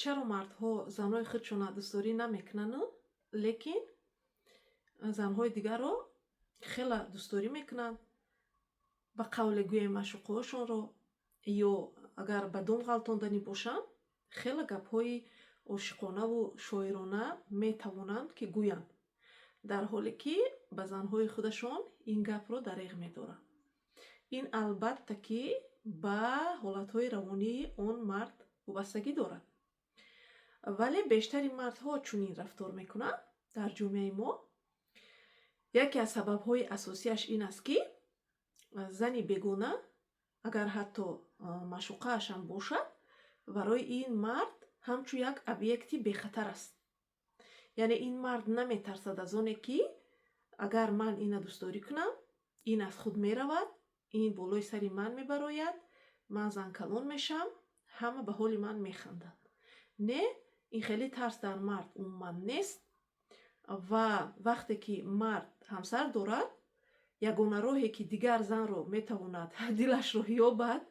Чаро мардҳо занҳои худшона дӯстдорӣ намекунану, лекин занҳои дигарро хела дӯстдорӣ мекунанд? Ба қавле гӯем, маъшуқаҳошонро ё агар ба дом ғалтонданӣ бошанд, хела гапҳои ошиқонаву шоирона метавонанд, ки гӯянд, дар ҳоле ки ба занҳои худашон ин гапро дареғ медоранд? Ин, албатта, ки ба ҳолатҳои равонии он мард вобастагӣ дорад, вале бештари мардҳо чунин рафтор мекунанд дар ҷомеаи мо. Яке аз сабабҳои асосиаш ин аст, ки зани бегона, агар ҳатто маъшуқаашам бошад, барои ин мард ҳамчун як объекти бехатар аст. Яъне ин мард наметарсад аз оне, ки агар ман ина дӯстдорӣ кунам, ин аз худ меравад, ин болои сари ман мебарояд, ман занкалон мешавам, ҳама ба ҳоли ман механданд. Не, ин хеле тарс дар мард умуман нест. Ва вақте ки мард ҳамсар дорад, ягона роҳе, ки дигар занро метавонад дилашро ёбад,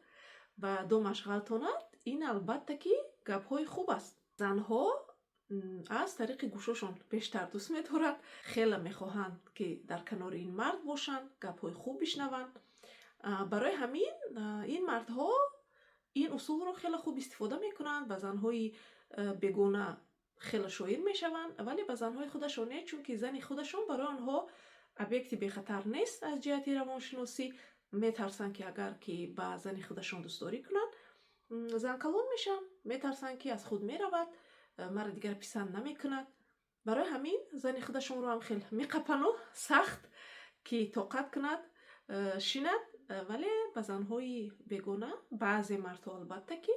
ба домаш ғалтонад, ин, албатта, ки гапҳои хуб аст. Занҳо аз тариқи гӯшошон бештар дӯст медоранд, хеле мехоҳанд, ки дар канори ин мард бошанд, гапҳои хуб бишнаванд. Барои ҳамин ин мардҳо ин усулро хеле хуб истифода мекунанд, ба занҳои бегона хеле шоир мешаванд, вале ба занҳои худашон не, чунки зани худашон барои онҳо объекти бехатар нест. Аз ҷиҳати равоншиносӣ метарсанд, ки агар ки ба зани худашон дӯстдорӣ кунанд, занкалон мешаванд, метарсанд, ки аз худ меравад, маро дигар писанд намекунад. Барои ҳамин зани худашонро ҳам хел меқапану сахт, ки тоқат кунад, шинад, вале ба занҳои бегона баъзе мардҳо, албатта, ки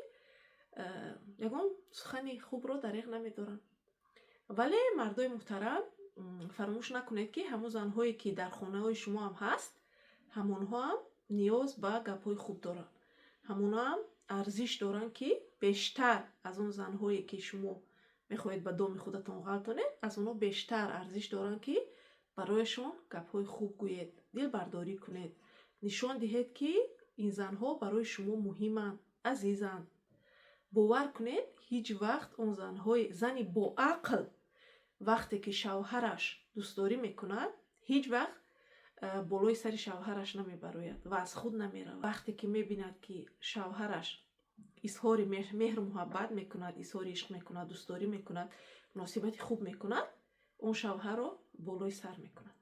ягон сухани хубро дареғ намедоранд. Вале, мардои муҳтарам, фаромӯш накунед, ки ҳамон занҳое, ки дар хонаҳои шумо ҳам ҳаст, ҳамонҳо ҳам ниёз ба гапҳои хуб доранд, ҳамонҳо ҳам арзиш доранд, ки бештар аз он занҳое, ки шумо мехоҳед ба доми худатон ғалтонед, аз онҳо бештар арзиш доранд, ки барояшон гапҳои хуб гӯед, дилбардорӣ кунед, нишон диҳед, ки ин занҳо барои шумо муҳиманд, азизанд. Бовар кунед, ҳеҷ вақт он занҳои зани боақл, вақте ки шавҳараш дӯстдорӣ мекунад, ҳеҷ вақт болои сари шавҳараш намебарояд ва аз худ намеравад. Вақте ки мебинад, ки шавҳараш изҳори меҳру муҳаббат мекунад, изҳори ишқ мекунад, дӯстдорӣ мекунад, муносибати хуб мекунад, он шавҳарро болои сар мекунад.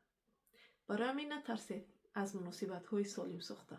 Барои ҳамин натарсед аз муносибатҳои солим сохта.